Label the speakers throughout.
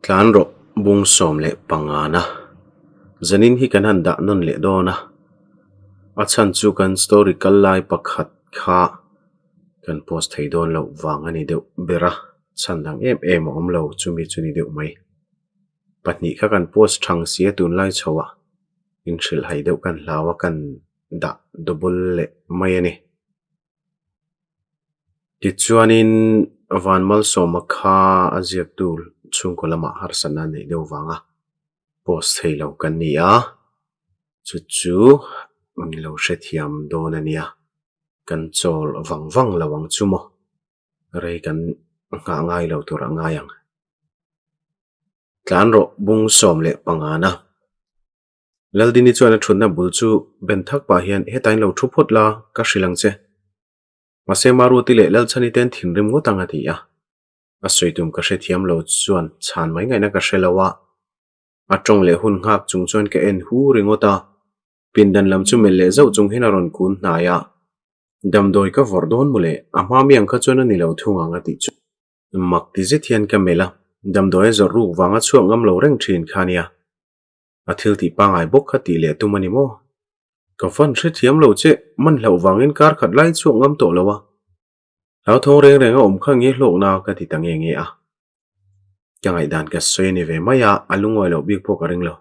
Speaker 1: Tlan rawh bung 15 na. Zanin hi kan han dah nawn leh dawn a. A chhan chu kan story kal lai pakhat kha kan post thei dawn loh vang a ni deuh ber a. Chhan dang em em a awm lo chumi chu ni deuh mai. Pahnih kha kan post thang si a tunlai chho ah inhrilh hai deuh kan hlau a kan dah double leh mai a ni. Tichuanin Van Malsawma kha a ziaktu chhungkaw lamah harsatna a neih deuh vanga post thei lo kan ni a, chu chu min lo hrethiam dawn a nia, kan chawl vang vang lo ang chu maw, rei kan nghah ngai lo tur a ngai ang. Tlan rawh bung 15 na. Laldini chuan a thutna bul chu ben thak pah hian hetain lo thu phawt la, ka hrilh ang che. Mahse Maruati leh Lalchhani ten thinrim ngawt ang a ti a. A sawi tum ka hrethiam lo chuan chhan mai ngaihna ka hre lo a. A tawng leh hun nghak chung chuan ka en hu ringawt a. Pindan lam chu melh leh zauh chung hian a rawn kun hnai a. Damdawi ka vawrh dawn maw le, a hma mi ang kha chuan a ni lo thung ang a tih chu. Mak ti zet hian ka melh a, damdawi a zawrh ruk vanga chhuak ngam lo reng thin kha nia. A thil tih pangai bawk kha tih leh tum a ni maw? Ka van hrethiam lo che, man hlauh vangin kar khat lai chhuak ngam tawh lo a. Hlauthawng reng reng a awm kha nge hlawkna ka ti ta nge nge a. Ka ngaihdan ka sawi a ni ve mai a, a lungawi loh bik pawh ka ring lo.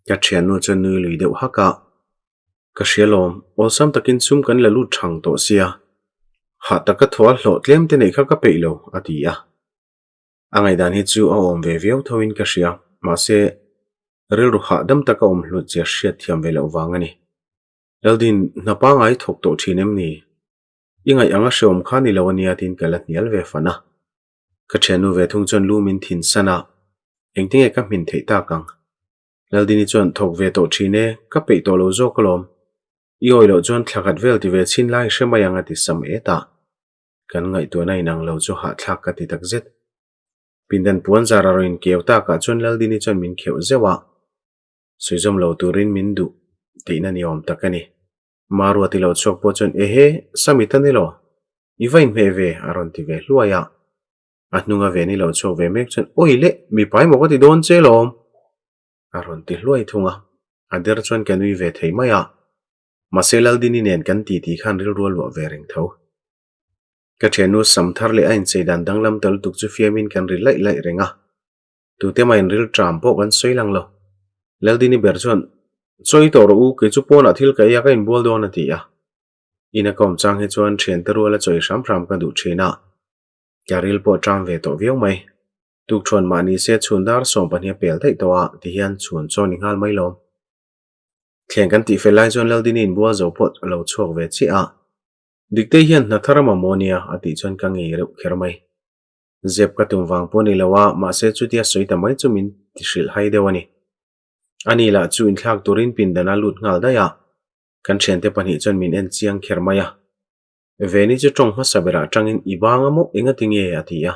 Speaker 1: Ka thiannu chuan nui lui deuh hak a, Ka hria lawm, awlsam takin chhum kan la lut thang tawh sia. Hah taka thaw a hlawh tlem te neih kha ka peih lo, a ti a. A ngaihdan hi chu a awm ve viau tho in ka hria, mahse rilru hahdam taka awm hlut zia hriat thiam ve loh vang a ni. Laldin, hna pangai thawk tawh thin em ni? I ngaih anga hreawm kha ni lo ania tiin ka la hnial ve fan a. Ka thiannu ve thung chuan lu min thin san a, engtinge ka hmin theih tak ang? Laldini chuan thawk ve tawh thin e, ka peih tawh lo zawk alawm. I awi loh chuan thla khat vel ti ve chhin lai hre mai ang a ti sam et a. Kan ngaihtuahna inang lo chu hahthlak ka ti tak zet. Pindan puan zar a rawn inkeu takah chuan Laldini chuan min kheuh zeuh a, suizawm lo turin min duh tihna ni awm tak a ni. Maruati lo chhuak pawh chuan Ehe, Sami ta ni lo, i va inhmeh ve a rawn ti ve hluai a. A hnunga ve ni lo chhuak ve mek chuan Awi le, mipa emaw ka ti dawn che lawm a rawn ti hluai thung a. A der chuan ka nui ve thei mai a. Mahse Laldini nen kan ti tih khan rilru a luah ve reng tho. Ka thiannu sam thar leh a inchei dan danglam ta lutuk chu fiamin kan ri laih laih reng a. Tute mah inril ṭam pawh kan sawi lang lo. Laldini ber chuan, Chawi tawh rawh u, kei chu pawnah thil ka ei a, ka inbual dawn a ti a. Ina ka awm chang hi chuan thiante ruala chawi hram hram ka duh ṭhin a. Ka ril pawh ṭam ve tawh viau mai. Tukṭhuan mahni se chhun dar 12 a pel daih tawh a, tihian chhun chaw ni nghal mai lawm. Thleng kan tih fel lai chuan Laldini inbual zo pawh a lo chhuak ve chiah a. Diktei hian hna thar a mamawh nia a tih chuan ka ngei reuh kher mai. Zep ka tum vang pawh ni lo a, mahse chutia sawi ta mai chu min ti hrilh hai deuh a ni. Ani lah chu inthlak turin pindan a lut nghal daih a, kan thiante pahnih chuan min en chiang kher mai a. Veni chu tawng hmasa berah tangin i bang a maw engati nge a ti a.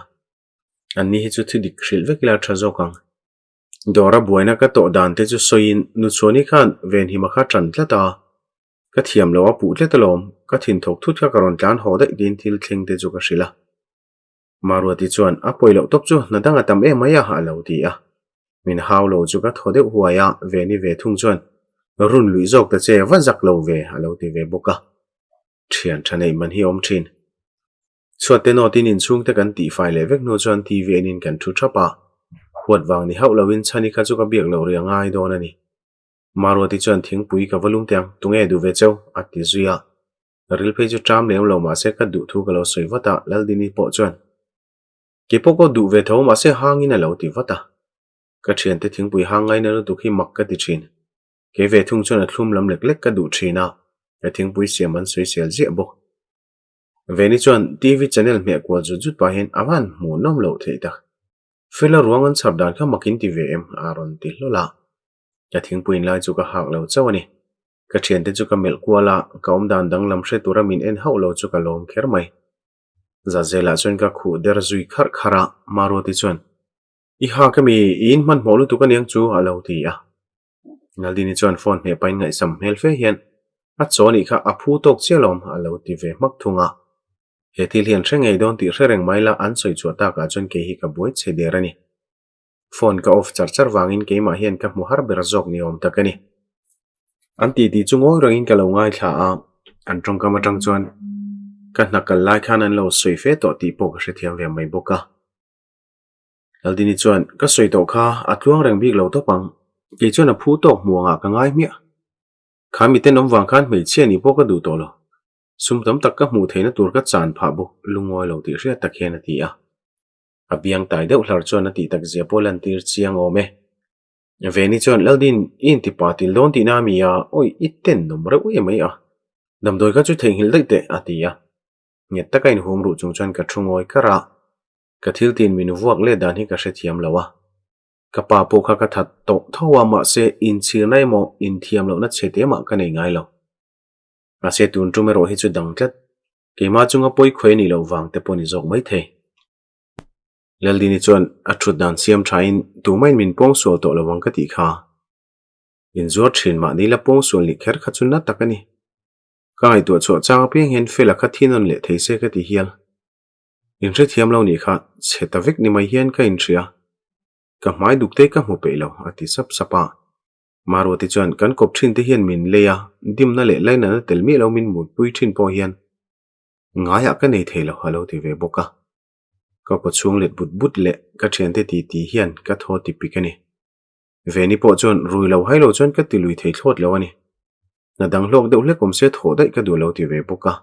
Speaker 1: Anni hi chu thu dik hrilh vek ila tha zawk ang. Dawra buaina ka tawh dan te chu sawiin Nuchhuani khan Venhima kha tan tlat a, ka thiam lo a puh tlat alawm, ka thin thawk thut kha ka rawn tlan haw daih tiin thil thleng te chu ka hrilh a. Maruati chuan a pawi loh tawp chu hna dang a tam em mai a a lo ti a. Min hau lo chu ka thaw deuh huai a, Veni ve thung chuan run luih zawk ta che va zak lo ve a lo ti ve bawk a. Thian tha neih man hi a awm thin. Chhuat te nawtin inchhungte kan tihfai leh vek hnu chuan TV enin kan thu thap a, huat vang ni hauh loin chhani kha chu ka biak loh rih a ngai dawn a ni. Maruati chuan thingpui ka va lum teh ang, tunge duh ve cheu? a ti zui a. Ril phei chu ṭam lem lo mahse ka duh thu ka lo sawi vat a, Laldini pawh chuan Kei pawh ka duh ve tho mahse hangin a lo ti vat a. Ka ṭhiante thingpui hang ngaina lutuk hi mak ka ti ṭhin. Kei ve thung chuan a thlum lam lek lek ka duh ṭhin a, ka thingpui siam an sawisel ziah bawk. Veni chuan TV channel hmeh kual zut zut pahin a van hmuh nawm loh theih tak. Fela ruang an chhar dan kha mak in ti ve em? a rawn ti hlawl a. Ka thingpui in lai chu ka hak lo chauh a ni. Ka thiante chu ka melh kual a, ka awmdan danglam hre tura min en hauh lo chu ka lawm kher mai. Zazelah chuan ka khuh der zui kharh kharh a, Maruati chuan, I hak emi, i in hmanhmawh lutuk aniang chu a lo ti a. Naldini chuan phone hmeh pahin ngaihsam hmel fe hian, A chaw nih kha a phu tawk chiah lawm a lo ti ve hmak thung a. He thil hi an hre ngei dawn tih hre reng mai la an sawi chhuah takah chuan kei hi ka buai chhe der a ni. Phone ka off char char vangin keimah hian ka hmu har ber zawk ni awm tak a ni. An titi chu ngawi rengin ka lo ngaithla a, an tawngkam atang chuan ka hna kal lai khan an lo sawi fe tawh tih pawh ka hrethiam ve mai bawk a. Laldini chuan, Ka sawi tawh kha a tluang reng bik lo tawp ang, kei chuan a phu tawk hmu angah ka ngai hmiah. Kha miten awm vang khan hmeichhia nih pawh ka duh tawh lo. Sum tam tak ka hmuh theihna tur ka chan phah bawk lungawi lo tih hriat tak hian a ti a. A biang tai deuh hlar chuan a tih tak zia pawh lantir chiang awm e. Veni chuan, Laldin, i inti pa til dawn tihna a mi a, awi, i tenawm reuh em mai a. Damdawi kha chu theihnghilh daih teh, a ti a. Nghet taka inhum ruh chung chuan ka thu ngawi kar a. Ka thil tin min vuak let dan hi ka hrethiam lo a. Ka pa pawh kha ka that tawh tho a, mahse inchhirna emaw inthiam lohna chhe te mah ka nei ngai lo. Mahse tun tum erawh hi chu dang tlat. Keimah chunga pawi khawi a nih loh vang te pawh ni zawk mai thei. Laldini chuan a thut dan siam thain tumahin min pawngsual tawh lo ang ka tih kha. Inzuar thin mahni la pawngsual nih kher kha chu na tak a ni. Ka ngaihtuah chhuah chang apiang hian Fela kha thi nawn leh thei se ka ti hial. Inhrethiam lo nih kha chhe ta vek ni mai hian ka inhria. Ka hmai duk te ka hmu peih lo a ti sap sap a. Maruati chuan kan kawp thin te hian min lei a, dimna leh lainatna tel miah lo min mutpui thin pawh hian ngaiah ka nei thei lo a lo ti ve bawk a. Ka kaw chhung let but but leh ka thiante ti ti hian ka thaw ti pik a ni. Veni pawh chuan rui lo hai lo chuan ka ti lui thei thlawt lo a ni. Hna dang hlawk deuh hlek awm se thawh daih ka duh lo ti ve bawk a.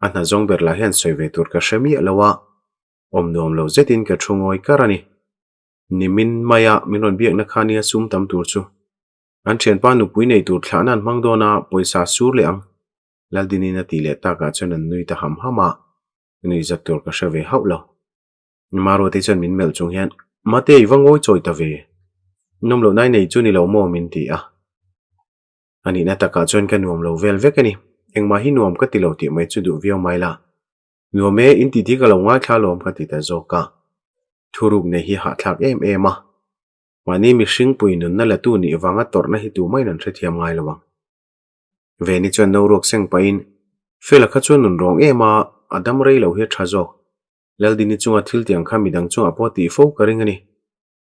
Speaker 1: A hna zawng ber lah hian sawi ve tur ka hre miah lo a, awm nuam lo zetin ka thu ngawi kar a ni. Nimin maia min rawn biakna kha nia sum tam tur chu. An thianpa nupui nei tur thlahna an hmang dawn a, pawisa sur leh ang. Laldinin a tih leh takah chuan an nui ta ham ham a, nui zat tur ka hre ve hauh lo. Maruati chuan min melh chung hian, Mate, i va ngawi chawi ta ve. Nawm loh nai nei chu ni lo maw min ti a. A nihna takah chuan ka nuam lo vel vek a ni. Engmah hi nuam ka ti lo tih mai chu duh viau mai la. Nuam e, in titi ka lo ngaithla alawm ka ti ta zawk a. Thuruk nei hi hahthlak em em a. Mahni mihring pui nunna la tu nih vanga tawrhna hi tumah in an hrethiam ngai lo ang. Veni chuan no ruak seng pahin, Fela kha chuan nun rawng em a, a dam rei lo hi a tha zawk. Laldini chunga thil tiang kha midang chungah pawh tih fo ka ring a ni.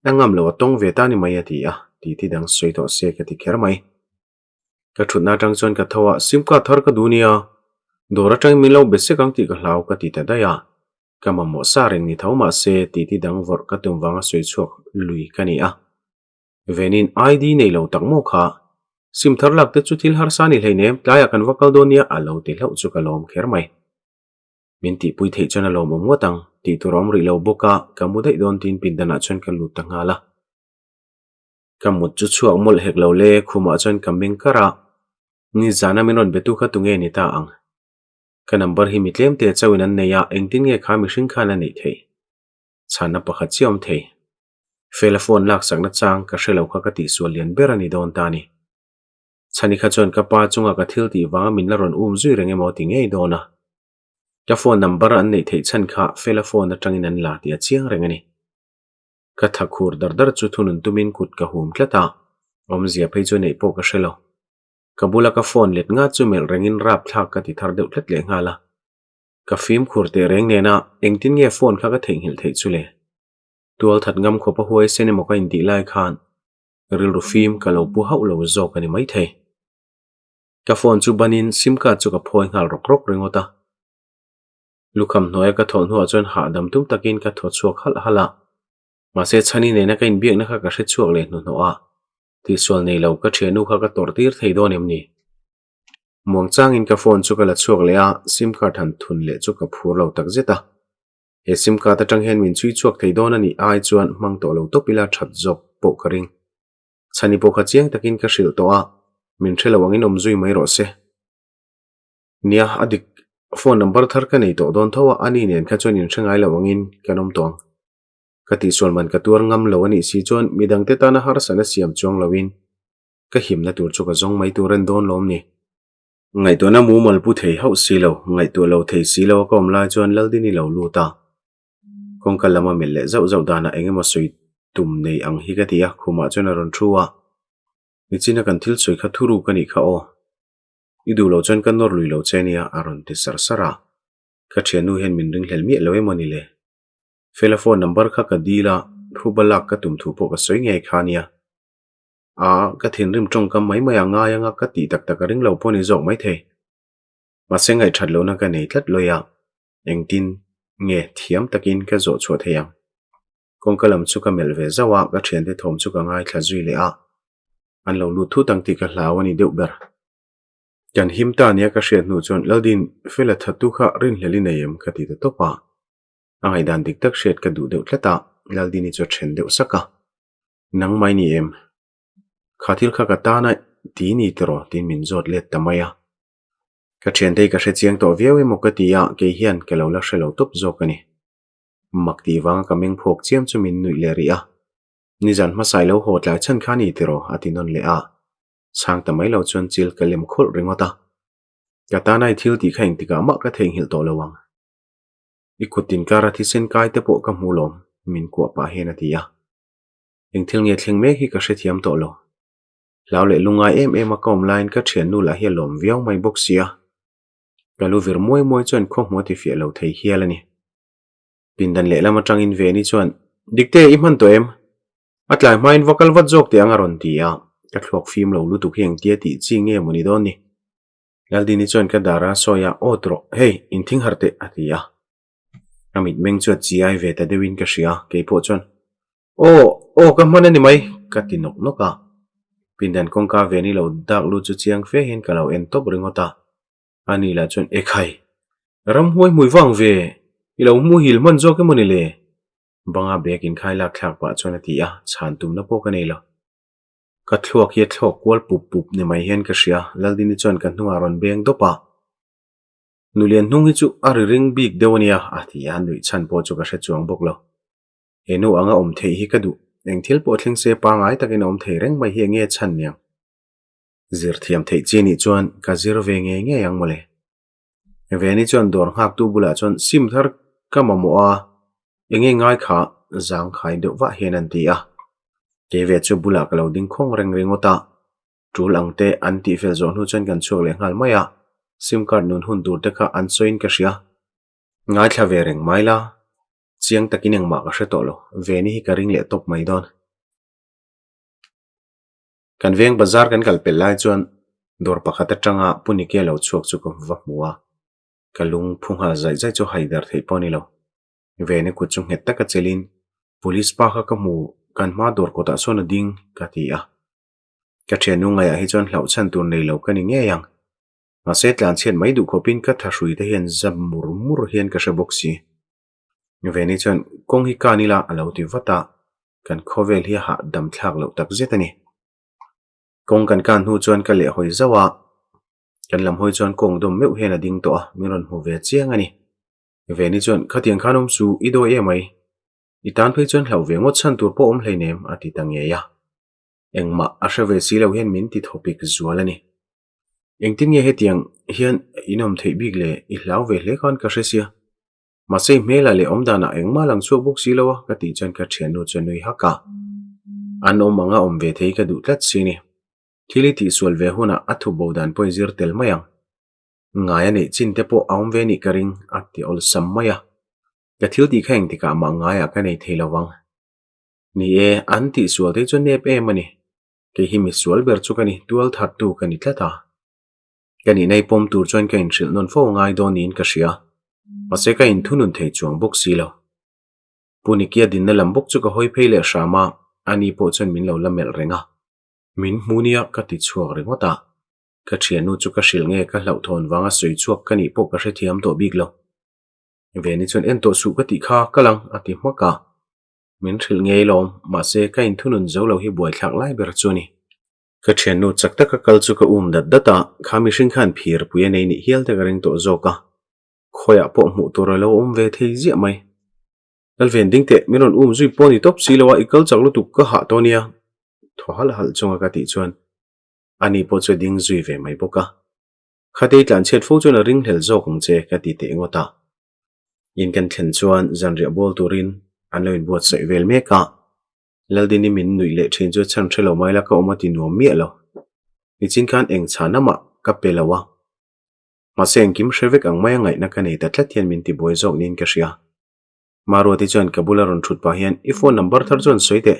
Speaker 1: A ngam lo a tawng ve ta ni mai a ti a, titi dang sawi tawh se ka ti kher mai. Ka thutna atang chuan ka tho a, sim card thar ka duh nia, dawr atangin min lo be sek ang tih ka hlau ka ti ta daih a, ka mamawh sa reng ni tho mah se titi dang vawrh ka tum vanga sawi chhuak lui ka ni a. Venin ID nei lo tak maw kha, sim thar lak te chu thil harsa ni hleinem tlaiah kan va kal dawn nia a lo ti hlauh chu ka lawm kher mai. Min tihpui theih chuan a lawmawm ngawt ang, tih tur a awm rih lo bawk a, ka mu daih dawn tiin pindanah chuan ka lut ta nghal a. Ka mut chu chhuak mawlh hek lo le, khumah chuan ka meng kar a, nizana min rawn betu kha tunge ni ta ang? Ka number hi mi tlem te chauhin an nei a, engtin nge kha mihring khan a neih theih? Chhanna pakhat chiah awm thei. Fela phone laksakna chang ka hre lo kha ka tihsual lian ber a ni dawn ta a ni. Chhani kha chuan ka pa chunga ka thil tih vanga min la rawn um zui reng emaw ti ngei dawn a. Ka phone number an neih theih chhan kha Fela phone atangin an la tih a chiang reng a ni. Ka tha khur dar dar chu thunun tumin kut ka hum tlat a, awmzia phei chu neih pawh ka hre lo. Ka bula ka phone let nga chu melh rengin rap thlak ka ti thar deuh tlat leh nghal a. Ka fimkhur teh reng nena engtin nge phone kha ka theihnghilh theih chu le? Tual that ngam khawp a huaisen emaw ka intih lai khan Rilru fim ka lo pu hauh lo zawk a ni maithei. Ka phone chu banin sim card chu ka phawi nghal rawk rawk ringawt a. Lukham hnuaia ka thawh hnuah chuan hahdam tum takin ka thaw chhuak halh halh a. Mahse chhani nena ka inbiakna kha ka hre chhuak leh hnuhnawh a, tihsual nei lo ka thiannu kha ka tawrh tir thei dawn em ni? Muangchangin ka phone chu ka la chhuak leh a, sim card han thun leh chu ka phur lo takzet a. He sim card atang hian min chhui chhuak thei dawn a nih ai chuan hmang tawh lo tawp ila that zawk pawh ka ring. Chhani pawh kha chiang takin ka hrilh tawh a, min hre lo angin awm zui mai rawh se. Nia, a dik, phone number thar ka nei tawh dawn tho a, ani nen kha chuan inhre ngai lo angin kan awm tawh ang. Ka tihsual man ka tuar ngam lo a nih si chuan midangte tana harsatna siam chuang loin ka himna tur chu ka zawng mai tur en dawn lawm ni. Ngaihtuahna mumal pu thei hauh si lo, ngaihtuah lo thei si lo a ka awm lai chuan Laldini lo lut a. Kawngka lama melh leh zauh zauh danah eng emaw sawi tum nei ang hi ka ti a, khumah chuan a rawn thu a. Nichina kan thil sawi kha thuruk a nih kha aw. I duh loh chuan ka nawr lui lo che ania a rawn ti sar sar a. Ka thiannu hian min ringhlel miah lo emaw ni le? Fela phone number kha ka dil a, phuba lak ka tum thu pawh ka sawi ngei kha nia. A, ka thinrim tawngkam mai mai a ngai anga ka tih tak tak a ring lo pawh ni zawk maithei. Mahse ngaihthat lohna ka nei tlat lawi a, engtin nge thiam takin ka zawh chhuah thei ang? Kawngka lam chu ka melh ve zauh a, ka thiante thawm chu ka ngaithla zui leh a, an lo lut thut ang tih ka hlau a ni deuh ber. Kan him ta nia ka hriat hnu chuan Laldin Fela thattu kha rinhlel i nei em ka ti ta tawp a, a ngaihdan dik tak hriat ka duh deuh tlat a, Laldini chu a then deuh sak a, Nang mai ni em? Kha thil kha ka tana ti ni tiraw tiin min zawt let ta mai a. Ka thiante hi ka hre chiang tawh viau emaw ka ti a, kei hian ka lo la hre lo tawp zawk a ni. Mak tih vanga ka meng phawk chiam chu min nuih leh rih a. Nizan hmasa i lo haw tlai chhan kha ni tiraw a ti nawn leh a. Chhang ta mai lo chuan chil ka lem khawlh ringawt a. Ka tana i thil tih kha engtikah mah ka theihnghilh tawh lo ang. I kut tinkara thisen kai te pawh ka hmu lawm, min kuah pah hian a ti a. Eng thil nge thleng mek hi ka hrethiam tawh lo. Hlau leh lungngai em em a ka awm laiin ka thiannu lah hi a lawm viau mai bawk sia. Ka lu vir muai muai chuan khawhmuh a ti fiah lo thei hial a ni. Pindan lehlam atangin Veni chuan, Dikte, i hman tawh em? A tlai hmain va kal vat zawk teh ang a rawn ti a, ka thluak fim lo lutuk hi engtia tih chi nge maw ni dawn ni? Laldini chuan ka dar a sawi a, Aw tawh, hei, inthing harh teh, a ti a. A mitmeng chu a chi ai ve ta deuhin ka hria, keipawh chuan, Aw, aw ka hman a ni mai, ka ti nawk nawk a. Pindan kawngka Veni lo dak lut chu chiang fe hian ka lo en tawp ringawt a. Ani lah chuan, Ekhai, ramhuai hmui vang ve, i lo hmuhil hman zawk emaw ni le? Banga bag inkhai lak thlak pah chuan a ti a, chhan tumna pawh ka nei lo. Ka thluak hi a thlawk kual pup pup ni mai hian ka hria, Laldini chuan ka hnungah rawn beng dawp a. Nulian hnung hi chu a ri ring bik deuh a nia, a ti a, nuih chhan pawh chu ka hre chuang bawk lo. He nu anga awm theih hi ka duh, eng thil pawh thleng se pangai takin a awm thei reng mai hi enge chhan niang? Zir thiam theih chi nih chuan ka zir ve ngei ngei ang mawle. Veni chuan dawr nghaktu bulah chuan sim thar ka mamawh a, enge ngai kha zangkhai deuh vah hian an ti a. Kei ve chu bulah ka lo ding khawng reng ringawt a, tul ang te an tih fel zawh hnu chuan kan chhuak leh nghal mai a, sim card nun hun tur te kha an sawiin ka hria. Ngaithla ve reng mai la, chiang takin engmah ka hre tawh lo, Veni hi ka ring leh tawp mai dawn. Kan veng bazar kan kal pelh lai chuan dawr pakhat atanga Punike lo chhuak chu ka va hmu a, ka lung phu nghal zaih zaih chu haidar theih pawh a ni lo. Vene kut chu nghet taka chelin, Police pa kha ka hmu, kan hma dawr kawtah sawn a ding, ka ti a. Ka thiannu ngaiah hi chuan hlauh chhan tur nei lo ka ni ngei ang. Mahse tlanchhiat mai duh khawpin ka thahrui te hian zam mur mur hian ka hre bawk si. Veni chuan kawng hi kan ila a lo ti vat a, kan khawvel hi a hahdam thlak loh tak zet a ni. Kawng kan kan hnu chuan ka leh hawi zauh a, kan lam hawi chuan kawng dawm meuh hian a ding tawh a, min rawn hmu ve chiang a ni. Veni chuan khatiang khan awm su i dawi em ai, i tan phei chuan hlauh ve ngawt chhan tur pawh awm hleinem a ti ta ngei a. Engmah a hre ve si lo hian min ti thawpik zual a ni. Engtin nge hetiang hian in awm theih bik le i hlau ve hle khan ka hre sia. Mahse i hmelah leh awmdanah engmah lang chhuak bawk si lo a ka tih chuan ka thiannu chu a nui hak a. An awm anga awm ve thei ka duh tlat si ni. Thil i tihsual ve hunah a thup bo dan pawh i zir tel mai ang. Ngai a neih chin te pawh a awm ve nih ka ring a ti awlsam mai a. Ka thil tih kha engtikah mah ngaiah ka nei thei lo vang. Ni e, an tihsual te chu nep em a ni. Kei hi misual ber chu ka ni, tual thattu ka ni tlat a. Ka nihna i pawm tur chuan ka inhrilh nawn fo ngai dawn niin ka hria. Mahse ka inthunun thei chuang bawk si lo. Pu Nikia dinna lam bawk chu ka hawi phei leh hram a, ani pawh chuan min lo la melh reng a. Min hmu nia ka ti chhuak ringawt a. Ka thiannu chu ka hrilh nge ka hlauhthawn vanga sawi chhuak ka nih pawh ka hrethiam tawh bik lo. Veni chuan en tawh suh ka tih kha ka lang a ti hmak a. Min hrilh ngei lawm, mahse ka inthunun zo lo hi buaithlak lai ber chu a ni. Ka thiannu chak taka kal chu ka um dat dat a, kha mihring khan phir pui a nei nih hial te ka ring tawh zawk a, khawiah pawh hmuh tur a lo awm ve thei ziah mai. Lalven ding teh, min rawn um zui pawh ni tawp si lo a, i kal chak lutuk ka hah tawh nia, thaw halh halh chunga ka tih chuan ani pawh chu a ding zui ve mai bawk a. Khatei tlanchhiat fo chuan a ring hlel zawk ang che ka ti teh ngawt a. In kan thlen chuan zanriah bawl turin an lo inbuatsaih vel mek a. Laldini min nuih leh thin chu chhan hre lo mai la ka awm a ti nuam miah lo. Nichin khan eng chhan amah ka pe lo a. Mahse engkim hre vek ang mai a ngaihna ka nei ta tlat hian min ti buai zawk niin ka hria. Maruati chuan ka bula rawn thut pah hian, I phone number thar chuan sawi teh.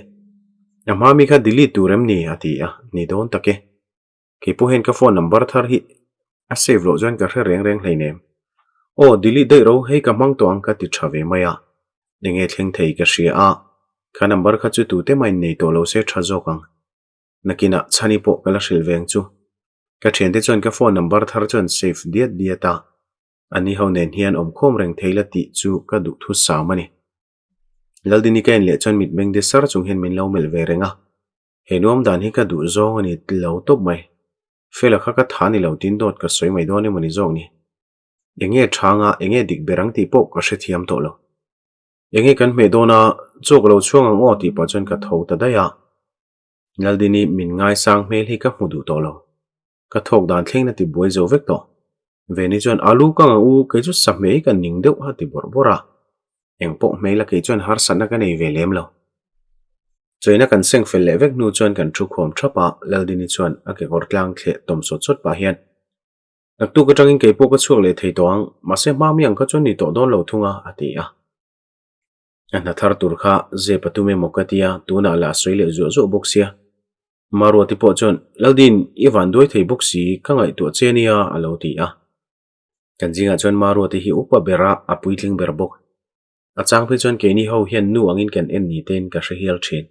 Speaker 1: A hma mi kha delete tur em ni? a ti a, ni dawn tak e. Kei pawh hian ka phone number thar hi a save loh chuan ka hre reng reng hleinem. Aw, delete daih ro, hei ka hmang tawh ang ka ti tha ve mai a. Enge thleng thei ka hria a, kha number kha chu tute mah in nei tawh lo se tha zawk ang. Nakinah chhani pawh ka la hrilh veng chu. Ka thiante chuan ka phone number thar chuan save diat diat a, ani ho nen hian awmkhawm reng thei la tih chu ka duhthu sam a ni. Laldini ka en leh chuan mitmeng de sar chung hian min lo melh ve reng a, he nuam dan hi ka duh zawng a ni lo tawp mai. Fela kha ka tha ni lo tin dawt ka sawi mai dawn emaw ni zawk ni. Enge tha nga enge dik ber ang tih pawh ka hrethiam tawh lo. Enge kan hmeh dawn a, chaw ka lo chhuang ang aw tih pah chuan ka tho ta daih a. Laldini min ngaisang hmel hi ka hmu duh tawh lo. Ka thawk dan thleng na ti buai zo vek tawh. Veni chuan alu ka ngah u, kei chu sa hmei ka ning deuh a ti bawrh bawrh a. Eng pawh hmel a kei chuan harsatna ka nei ve lem lo. Chawina kan seng fel leh vek hnu chuan kan thu khawm thap a, Laldini chuan a kekawr tlang thleh tawm sawt sawt pah hian, Naktuk atangin kei pawh ka chhuak leh thei tawh ang, mahse hma mi ang kha chuan ni tawh dawn lo thung a, a ti a. A hna thar tur kha zep a tum emaw ka tia, tunah lah a sawi leh zuah zuah bawk sia. Maruati pawh chuan, Laldin, i van duai thei bawk si, ka ngaihtuah che nia, a lo ti a. Kan zingah chuan Maruati hi upa ber a, a puitling ber bawk. A chang phei chuan keini ho hian nu angin kan en ni tein ka hre hial thin.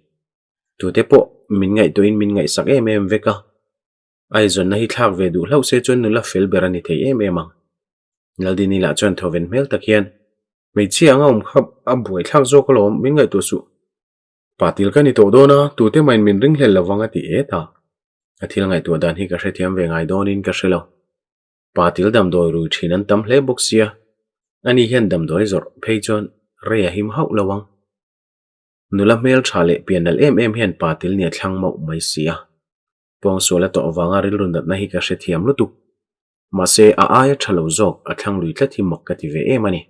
Speaker 1: Tute pawh min ngaihtuahin min ngaihsak em em vek a. Aizawnna hi thlak ve duh hlauh se chuan nula fel ber a ni thei em em ang. Laldini lah chuan thawven hmel tak hian, Hmeichhia anga awm kha a buaithlak zawk alawm, min ngaihtuah suh. Patil ka ni tawh dawn a, tute mahin min ringhlel lovang a ti et a. A thil ngaihtuah dan hi ka hrethiam ve ngai dawnin ka hre lo. Patil damdawi rui thin an tam hle bawk sia, ani hian damdawi zawrh phei chuan rei a him hauh lo ang. Nula hmel tha leh pian nalh em em hian patil nia thlang mauh mai si a. Pawngsual a tawh avanga rilru natna hi ka hrethiam lutuk. Mahse, a aia tha lo zawk a thlang lui tlat hi mak ka ti ve em a ni.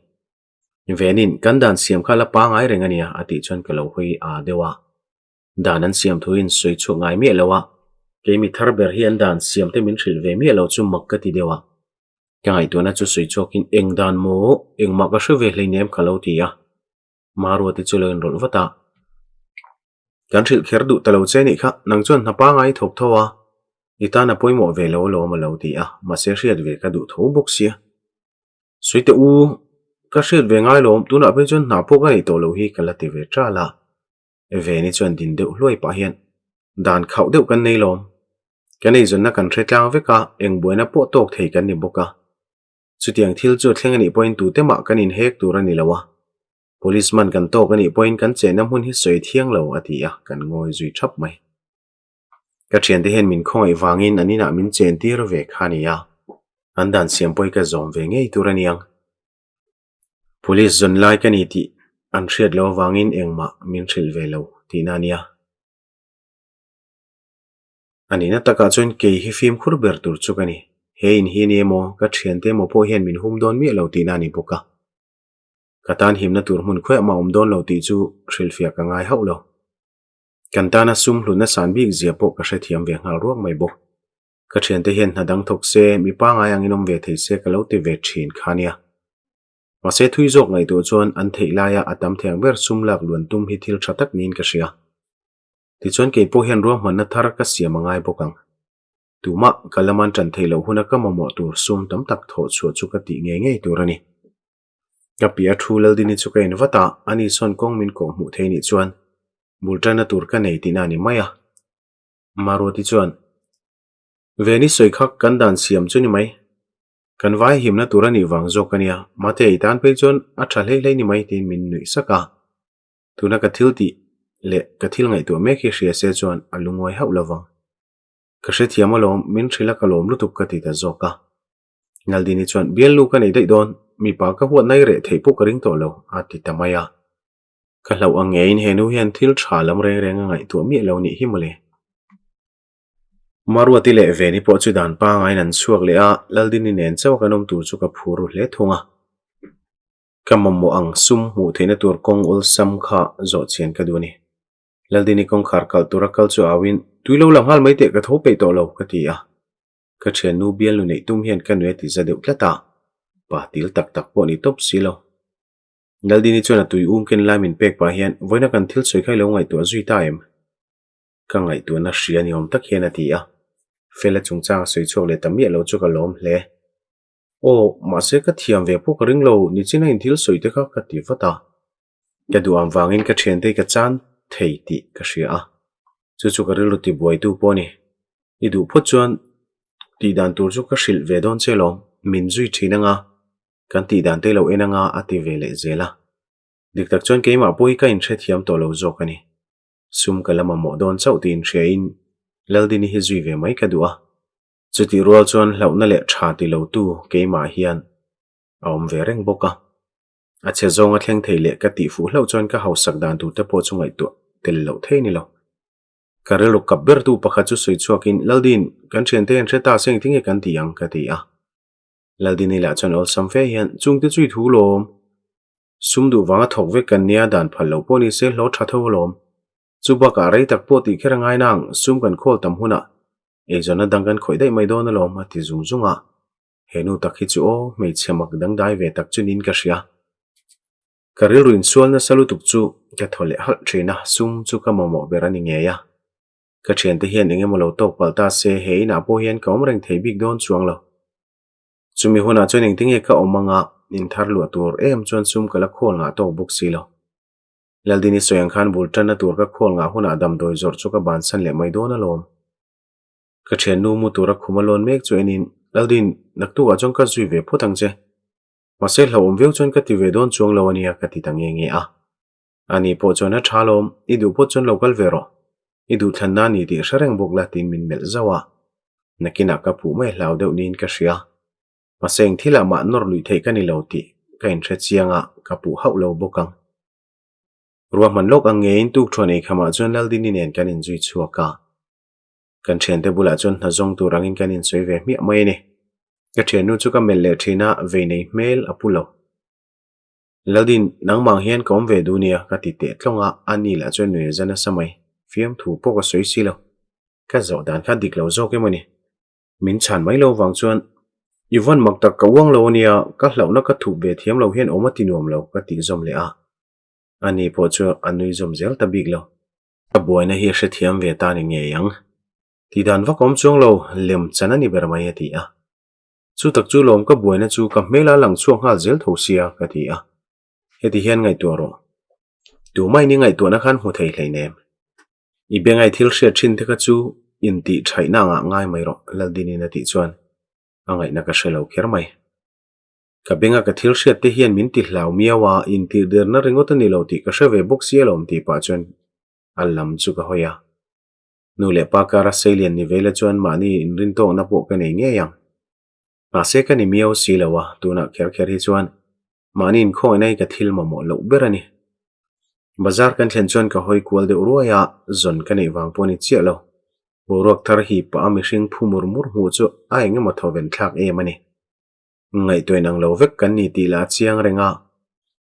Speaker 1: Venin, kan dan siam kha la pangai reng a nia, a tih chuan ka lo hawi aa deuh a. Dan an siam thuin sawi chhuak ngai miah lo a, kei mi thar ber hi an dan siam te min hrilh ve miah lo chu mak ka ti deuh a. Ka ngaihtuahna chu sawi chhuakin, Eng dan maw? Engmah ka hre ve hleinem ka lo ti a. Maruati chu lo inrawlh vat a. Kan hrilh kher duh ta lo che nih kha, nang chuan hna pangai i thawk tho a, i tan a pawimawh ve lo alawm a lo ti a, mahse hriat ve ka duh tho bawk sia. Suite u, ka hriat ve ngai lawm, tunah phei chuan hna pawh ka neih tawh loh hi ka la ti ve ṭal a. Veni chuan din deuh hluai pah hian, Dan khauh deuh kan nei lawm. Kan eizawnna kan hre tlang vek a, eng buaina pawh tawk thei kan ni bawk a. Chutiang thil chu a thleng a nih pawhin tute mah kan inhek tur a ni lo a. Police man kan tawk a nih pawhin kan chenna hmun hi sawi thiang lo a ti a, kan ngawi zui thap mai. Ka thiante hian min khawngaih vangin an inah min chen tir ve kha a ni a, an dan siam pawh hi ka zawm ve ngei tur a niang. Police zawn lai ka ni tih an hriat loh avangin engmah min hrilh ve lo tihna a nia. A nihna takah chuan kei hi fimkhur ber tur chu ka ni. He in hi a ni emaw, ka thiante emaw pawh hian min hum dawn miah lo tihna a ni bawk a. Ka tan himna tur hmun khawiah mah awm dawn lo tih chu hrilhfiah ka ngai hauh lo. Kan tana sum hlutna san bik zia pawh ka hrethiam ve nghal ruak mai bawk. Ka thiante hian hna dang thawk se, mi pangai angin awm ve thei se ka lo ti ve thin kha nia. Mahse thui zawk ngaihtuah chuan an theih laia a tam thei ang ber sum lak luan tum hi thil tha tak niin ka hria. Tichuan kei pawh hian ruahmanna thar ka siam a ngai bawk ang. Tumah ka laman tan theih loh huna ka mamawh tur sum tam tak thawh chhuah chu ka tih ngei ngei tur a ni. Ka piah thu Laldini chu ka en vat a, ani sawn kawng min kawh hmuh thei nih chuan bul tanna tur ka nei tihna a ni mai a. Maruati chuan, Veni sawi kha kan dan siam chu ni mai. Kan vai himna tur a nih vang zawk a nia, Mate i tan phei chuan a tha hlei hlei ni mai tiin min nuih sak a. Tuna ka thil tih leh ka thil ngaihtuah mek hi hria se chuan a lungawi hauh lo vang. Ka hrethiam alawm, min hrilh a ka lawm lutuk ka ti ta zawk a. Naldini chuan, Bialnu ka nei daih dawn, mipa ka huat nai reh theih pawh ka ring tawh lo, a ti ta mai a. Ka hlauh ang ngeiin he nu hian thil tha lam reng reng a ngaihtuah miah lo nih hi mawle. Maruati leh Veni pawh chu dan pangaiin an chhuak leh a, Laldini nen chauh a kan awm tur chu ka phur ru hle thung a. Ka mamawh ang sum hmuh theihna tur kawng awlsam kha zawh chian ka duh a ni. Laldini kawngkhar kalh tura kal chu auin, Tui lo la nghal mai teh ka tho peih tawh lo, ka ti a. Ka thiannu bialnu neih tum hian ka nui a ti za deuh tlat a, pa til tak tak pawh ni tawp si lo. Laldini chuan a tui um ken lai min pek pah hian, Vawiina kan thil sawi kha i lo ngaihtuah zui ta em? Ka ngaihtuahna hria ni awm tak hian a ti a. Fela chungchang a sawi chhuak leh ta miah lo chu ka lawm hle. Aw, mahse ka thiam ve pawh ka ring lo, nichina in thil sawi te kha ka ti vat a. Ka duham vangin ka thiante hi ka chan thei tih ka hria a, chu chu ka rilru tibuaitu pawh a ni. I duh phawt chuan tih dan tur chu ka hrilh ve dawn che lawm, min zui thin anga, kan tih dan te lo en anga a ti ve leh zel a. Dik tak chuan keimah pawh hi ka inhrethiam tawh lo zawk a ni. Sum ka la mamawh dawn chauh tih inhriain Laldini hi zui ve mai ka duh a. Chutih rual chuan hlauhna leh tha ti lotu keimah hian a awm ve reng bawk a. A chhe zawng a thleng thei leh ka tih fuh hlauh chuan ka hausak dan tur te pawh chu ngaihtuah tel loh thei ni lo. Ka rilru kap bertu pakhat chu sawi chhuakin, Laldin, kan thiante hian hre ta se engtin nge kan ti ang? ka ti a. Laldini lah chuan awlsam fe hian, Chungte chu i thu lawm. Sum duh vanga thawk vek kan nia dan phal loh pawh ni se hlawh tha tho alawm. Chu bakah rei tak pawh tih kher a ngai nang, sum kan khawl tam hunah eizawnna dang kan khawih daih mai dawn alawm a ti zung zung a. He nu tak hi chu aw, hmeichhe mak dangdai ve tak chu niin ka hria. Ka rilru insual nasa lutuk chu ka thaw leh halh thin a, sum chu ka mamawh ber a ni ngei a. Ka thiante hian eng emaw lo tawk palh ta se, he inah pawh hian ka awm reng thei bik dawn chuang lo. Chumi hunah chuan engtinge ka awm anga inthar luah tur em chuan sum ka la khawl ngah tawk bawk si lo. Laldini sawi ang khan bul tanna tur ka khawl ngah hunah damdawi zawrh chu ka bansan leh mai dawn alawm. Ka thiannu mu tura khum a lawn mek chu enin, Laldin, naktukah chuan ka zui ve phawt ang che. Mahse hlauhawm viau chuan ka ti ve dawn chuang lo ania ka ti ta nge nge a. Ani pawh chuan a tha lawm, i duh phawt chuan lo kal ve rawh. I duhthlanna a ni tih hre reng bawk la tiin min melh zauh a. Nakinah ka phuh mai hlau deuh niin ka hria. Mahse eng thilah mah nawr luih theih ka ni lo tih ka inhre chiang a, ka puh hauh lo bawk ang. Ruahman lawk ang ngeiin tukthuan ei khamah chuan Laldini nen kan inzui chhuak a. Kan thiante bulah chuan hna zawng tur angin kan insawi ve hmiah mai a ni. Ka thiannu chu ka melh leh thin a, vei nei hmel a pu lo. Laldin, nangmah hian ka awm ve duh nia, ka ti teh tlawng a, a ni lah chuan nui a za nasa mai. Fiamthu pawh ka sawi si lo. Ka zawh dan kha dik lo zawk emaw ni? Min chhan mai lo vang chuan, I vawn mak tak ka uang lo ania, ka hlauhna ka thup ve thiam lo hian awm a ti nuam lo, ka tih zawm leh a. Ani pawh chu a nui zawm zel ta bik lo. Ka buaina hi a hrethiam ve ta ni ngei ang. Tih dan vak awm chuang lo, lem chan a ni ber mai a ti a. Chu tak chu lawm ka buaina chu ka hmela lang chhuak nghal zel tho sia ka ti a. Heti hian ngaihtuah rawh. Tumah in i ngaihtuahna khan hmu thei hleinem. I bengai thil hriat thin te kha chu intih thaihna angah ngai mai rawh Laldinin a tih chuan a ngaihna ka hre lo kher mai. Ka benga ka thil hriat te hian min ti hlau miau a, intirhderna ringawt a ni lo tih ka hre ve bawk si alawm tih pah chuan a lam chu ka hawi a. Nu leh pa kara seilian ni ve la chuan mahni inrintawkna pawh ka nei ngei ang. Mahse ka ni miau si lo a, tunah kher kher hi chuan mahni inkhawngihna hi ka thil mamawh loh ber a ni. Bazar kan thlen chuan ka hawi kual deuh ruai a, zawn ka neih vang pawh a ni chiah lo. Boruak thar hi pah a mihring phu mur mur hmuh chu a eng emaw thawven thlak em a ni. Ngaihtuah inang lo vek kan ni tih lah a chiang reng a,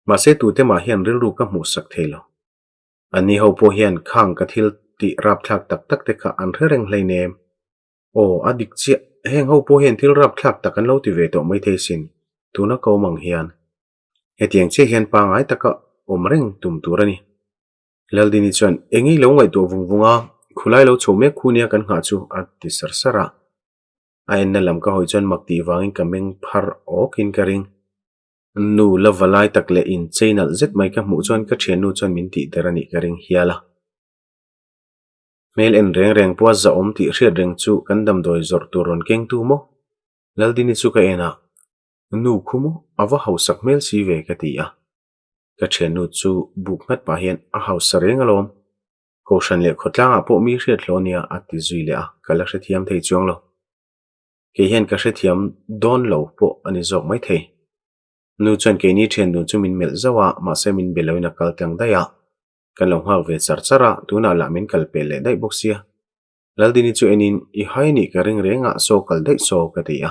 Speaker 1: mahse tute mah hian rilru ka hmuhsak thei lo. Anni ho pawh hian khang ka thil tih rapthlak tak tak te kha an hre reng hleinem. Aw, a dik chiah, heng ho pawh hian thil rapthlak tak an lo ti ve tawh maithei sin, tuna ka awm ang hian. Hetiang chiah hian pangngai taka awm reng tum tur a ni. Laldini chuan, Eng i lo ngaihtuah vung vung a, khulai lo chho mek khu nia kan nghah chu, a ti sar sar a. A enna lam ka hawi chuan mak tih vangin ka meng phar awkin ka ring. Nu la va lai tak leh in chei nalh zet mai ka hmuh chuan ka thiannu chuan min tih der a nih ka ring hial a. Hmel en reng reng pawha zahawm tih hriat reng chu kan damdawi zawrh tur rawn keng tu maw? Laldini chu ka en a, Nu khu maw? A va hausak hmel si ve ka ti a. Ka thiannu chu buk nghat pah hian a hausa reng alawm. Kohhran leh khawtlangah pawh mi hriat hlawh nia a ti zui leh a, ka la hrethiam thei chuang lo. Kei hian ka hrethiam dawn lo pawh a ni zawk mai thei. Nu chuan keini thian dun chu min melh zauh a, mahse min be loin a kal tlang daih a. Kan lo nghak ve char char a, tunah lah min kal pel leh daih bawk sia. Laldini chu enin, I hai nih ka ring reng a, saw kal daih saw ka ti a.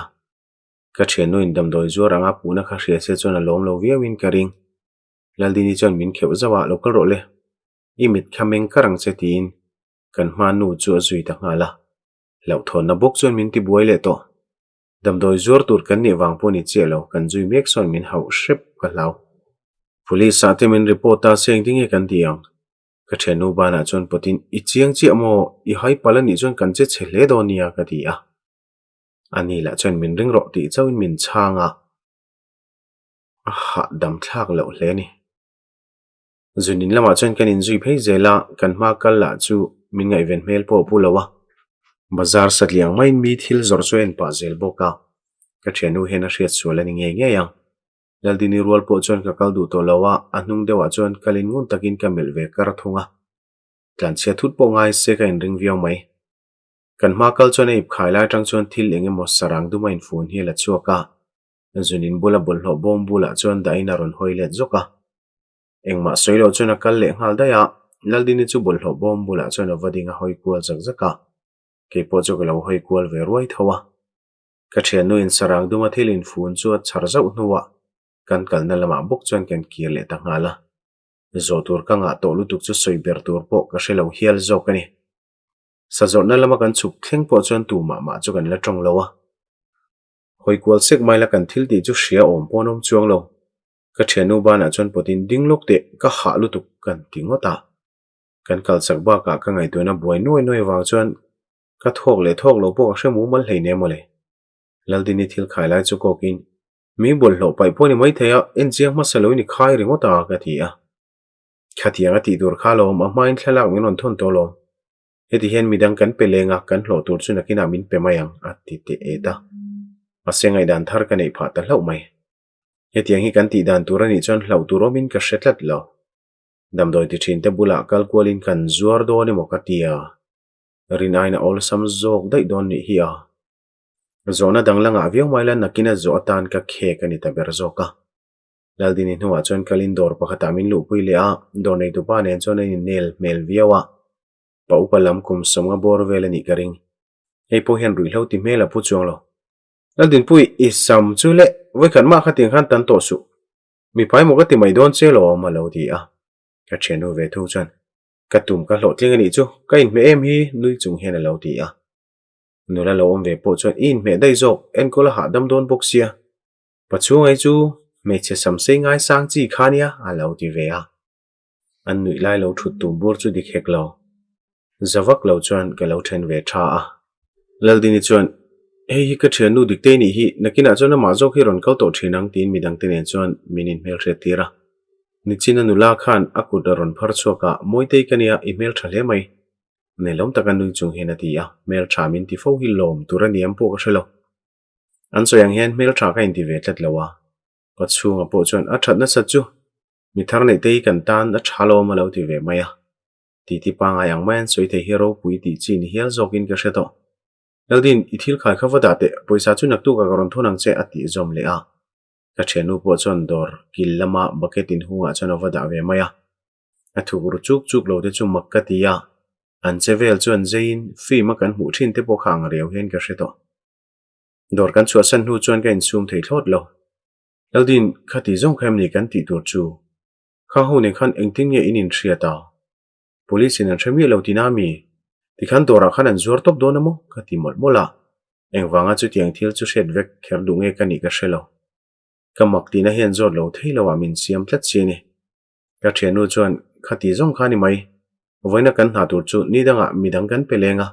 Speaker 1: Ka thiannuin damdawi zuar anga puhna kha hria se chuan a lawm lo viauin ka ring. Laldini chuan min kheuh zauh a, Lo kal rawh le. I mit kha meng kar ang che tiin kan hma nu chu a zui ta nghal a. Hlauhthawnna bawk chuan min ti buai leh tawh. Damdawi zuar tur kan nih vang pawh ni chiah lo, kan zui mek sawn min hauh hrep ka hlau. Police ah te min report ta se engtin nge kan ti ang? Ka thiannu banah chuan pawtin, I chiang chiah maw? I hai palh anih chuan kan che chhe hle dawn nia ka ti a. Ani lah chuan min ring rawh tih chauhin min chhang a, a hahdam thlak loh hle a ni. Zunin lamah chuan kan inzui phei zel a, kan hma kal lah chu min ngaihven hmel pawh a pu lo a. Bazar satliah ang maiin mi thil zawrh chu a en pah zel bawk a, ka thiannu hian a hriat sual a ni ngei ngei ang. Laldini rual pawh chuan ka kal duh tawh lo a, a hnung deuhah chuan kalin ngun takin ka melh ve kar thung a. Tlanchhia thut pawh ngai se ka inring viau mai. Kan hma kal chuan a ip khai lai atang chuan thil eng emaw sarang duma infun hi a la chhuak a, Zunin bula bawlhhlawh bawm bulah chuan dahin a rawn hawi let zawk a. Engmah sawi loh chuan a kal leh nghal daih a, Laldini chu bawlhhlawh bawm bulah chuan a va ding a hawi kual zak zak a, kei pawh chu ka lo hawi kual ve ruai tho a. Ka thiannuin sarang duma thil infun chu a chhar zauh hnuah kan kalna lamah bawk chuan kan kir leh ta nghal a. Zawh tur ka ngah tawh lutuk chu sawi ber tur pawh ka hre lo hial zawk a ni. Sa zawrhna lama kan chhuk thleng pawh chuan tu mah mah chu kan la tawng lo a. Hawi kual sek mai la kan thil tih chu hria awm pawn awm chuang lo. Ka thiannu banah chuan pawtin ding lawk teh ka hah lutuk kan ti ngawt a. Kan kal chak bakah ka ngaihtuahna buai nuai nuai vang chuan ka thawk leh thawk lo pawh ka hre mumal hleinem mawle. Laldini thil khai lai chu kawkin mi bawlhhlawh paih pawh ni maithei a, en chiang hmasa lo in i khai ringawt a ka ti a. Khatiang a tih tur kha lawm, a hmain thlalak min rawn thawn tawh lawm. Heti hian midang kan pe leng a, kan hlawh tur chu nakinah min pe mai ang, a ti teh et a. Mahse ngaihdan thar ka neih phah ta hlauh mai. Hetiang hi kan tih dan tur a nih chuan hlauh tur awmin ka hre tlat lo. Damdawi ti thin te bulah kal kualin kan zuar dawn emaw ka ti a, rin aiin a awlsam zawk daih dawn nih hi a. Zawhna dang la ngah viau mai la nakina zawh atan ka khek a ni ta ber zawk a. Laldini hnuah chuan kalin dawr pakhatah min luhpui leh a, dawr neitupa nen chuan a innel hmel viau a, pa upa lam kum sawmnga bawr vel a nih ka ring. Hei pawh hian ruihhlo ti hmel a pu chuang lo. Laldinpui, i sam chu le, vawikhat mah khatiang khan tan tawh suh. Mipa emaw ka ti mai dawn che lawm a lo ti a. Ka thiannu ve thung chuan, Ka tum ka hlawhtling a nih chu, ka inhmeh em hi nui chung hian a lo ti a. Nula lo awm ve pawh chuan i inhmeh daih zawk, enkawl a hahdam dawn bawk sia. Pachhungai chu hmeichhe samsei ngaisang chi kha nia a lo ti ve a. An nuih lai lo thut tum bur chu dik hek lo. Za vak lo chuan ka lo then ve tha a. Laldini chuan, Hei hi ka thiannu Diktei nih hi, nakinah chuan amah zawk hi rawn kal tawh thin ang tiin midangte nen chuan min inhmelhriat tir a. Nichina nula khan a kut a rawn phar chhuak a, Mawitei ka nia, i hmeltha hle mai. Nelawm taka nui chung hian a ti a, hmeltha min ti fo hi lawm tur a ni em pawh ka hre lo. An sawi ang hian hmeltha ka inti ve tlat lo a, ka chhunga pawh chuan a that nasat chu mi thar neih te hi kan tan a tha lawm a lo ti ve mai a, titi pangai ang mai an sawi thei hi ropui tih chi ni hial zawkin ka hre tawh. Laldin, i thil khai kha va dah teh, pawisa chu naktukah ka rawn thawn ang che a tih zawm leh a. Ka thiannu pawh chuan dawr kil lama bucket inhungah chuan a va dah ve mai a. A thuk ru chuk chuk lo te chu mak ka ti a, an che vel chuan zeiin film a kan hmuh thin te pawh kha ang riau hian ka hre tawh. Dawr kan chhuahsan hnu chuan ka insum thei thlawt lo. Laldin, khati zawng kha em ni kan tih tur chu? Khang ho nen khan engtin nge in inhriat a? Police in an hre miah lo tina mi? Tikhan dawrah khan an zuar tawp dawn a maw? Ka ti mawlh mawlh a. Engvanga chutiang thil chu hriat vek kher duh nge ka nih ka hre lo. Ka mak tihna hian zawt lo thei lo ah min siam tlat si a ni. Ka thiannu chuan, Khati zawng kha ni mai. Vawiina kan hna tur chu ni dangah midang kan pe leng a.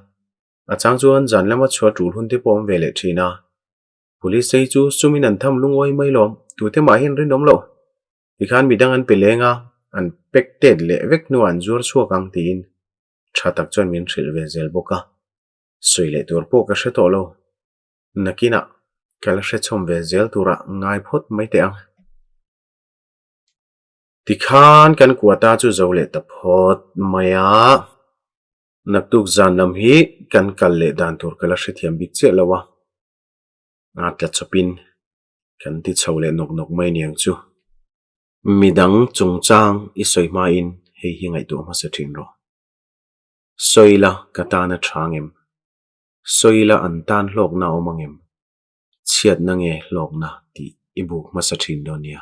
Speaker 1: A chang chuan zan lama chhuah tul hun te pawh awm ve leh thin a. Police te hi chu sumin an tham lungawi mai lawm, tute mah hian rinawm loh. Tikhan midang an pe leng a, an pack tet leh vek hnuah an zuar chhuak ang tiin tha tak chuan min hrilh ve zel bawk a. Sawi leh tur pawh ka hre tawh lo. Nakinah ka la hrechhawm ve zel turah ngai phawt mai teh ang. Tikhan kan kuata chu zo leh ta phawt mai a. Naktuk zan lam hi kan kal leh dan tur ka la hrethiam bik chiah lo a, a tla chawpin kan ti chho leh nawk nawk mai niang chu. Midang chungchang i sawi hmain hei hi ngaihtuah hmasa thin rawh. Sawi la ka tan a tha ngem? Sawi la an tan hlawkna a awm angem? Chhiatna nge hlawkna tih i buk hmasa thin dawn nia.